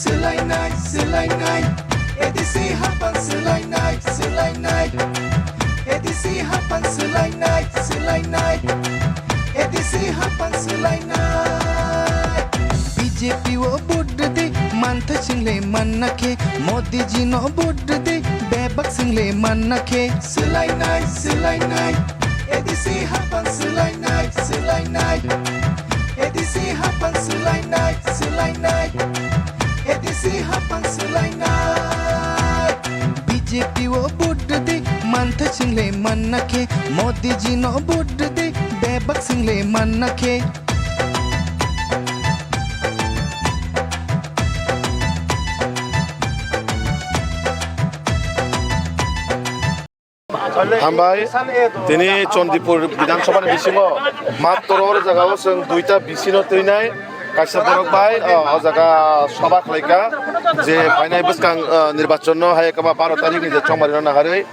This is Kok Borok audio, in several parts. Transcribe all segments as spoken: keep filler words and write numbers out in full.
Swlainai, swlainai, A D C hapang swlainai, swlainai, A D C hapang swlainai, swlainai, A D C hapang swlainai. B J P o vote rwdi, manthai swingle manna khe, Modi ji no vote rwdi, bebak swingle manna khe. Swlainai, swlainai, A D C hapang swlainai, swlainai, A D C hapang swlainai, swlainai, A D C hapang swlainai. B J P o vote rwdi, manthai swingle manna khe, Modi ji no vote rwdi, bebak swingle manna khe. Hambai, tini Chandipur Bidhan Sabha ni bisingo matro o jaga o chwng duita B C no twinai kaisa borok bai, o, o jaga sabha khlaika je phainai bwskang, o, nirbachon no hai kama baro tarik ni je chongmari no naharwi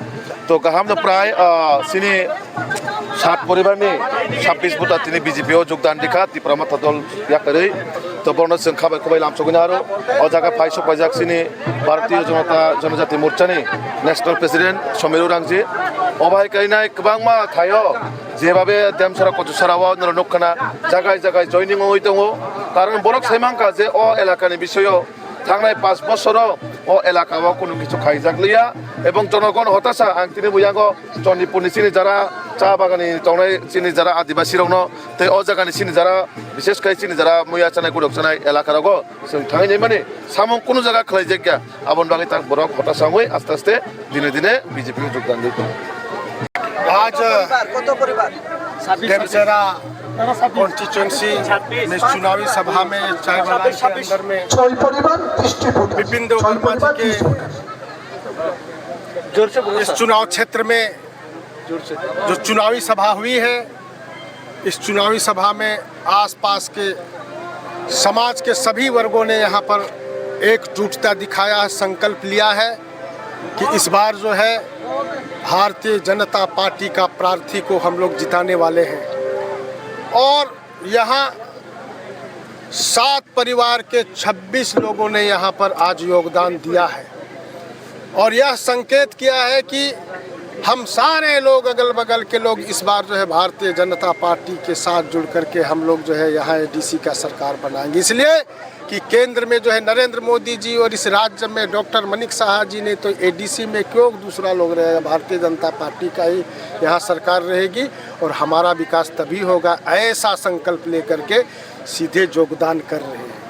to kaham no prai, o, sini sat poribar ni sabbish buta tini B J P o jogdan rikha Tipra Motha dol yakarwi. To bono chwng khabai khubai lamsogwi naro. O jaga phai sok paijak sini Bharatiya Janata Janajati Morcha ni National President Somiru Rangji. O bai kainai kwbangma thaio jebabe Demsara Kochusara o noro nukkhana jagai jagai joining oi tongo. Karon borok sai mankha je o elaka ni bisoyo thangnai panch bosoro o elaka o kunu kichu khaijak liya ebong jonogon hotasa ang tini buyango Chandipur ni chini jara cha bagani tongnai chini jara Adibasi rokno tei o jaga ni chini jara bishesh khai chini jara muya chanai gudok chanai elaka rogo chwng thangwi nai mani samung kunu jaga khlai jak ya aboni bagwi tak borok hotasa wngwi aste aste dine dine B J P o jogdan di. आज डेमचेरा कॉन्स्टिट्यूएंसी में चुनावी सभा में चाय बागान के अंदर में छह परिवार, तीस वोटर। विपिन देव वर्मा जी के इस चुनाव क्षेत्र में जो चुनावी सभा हुई है, इस चुनावी सभा में आसपास के समाज के सभी वर्गों ने यहाँ पर एकजुटता दिखाया है, संकल्प लिया है कि इस बार जो है भारतीय जनता पार्टी का प्रार्थी को हम लोग जिताने वाले हैं। और यहाँ सात परिवार के छब्बीस लोगों ने यहाँ पर आज योगदान दिया है और यह संकेत किया है कि हम सारे लोग, अगल बगल के लोग इस बार जो है भारतीय जनता पार्टी के साथ जुड़ करके हम लोग जो है यहाँ A D C का सरकार बनाएंगे। इसलिए कि केंद्र में जो है नरेंद्र मोदी जी और इस राज्य में डॉक्टर मानिक साहा जी ने तो A D C में क्यों दूसरा लोग रहेगा, भारतीय जनता पार्टी का ही यहाँ सरकार रहेगी और हमारा विकास तभी होगा, ऐसा संकल्प लेकर के सीधे योगदान कर रहे हैं।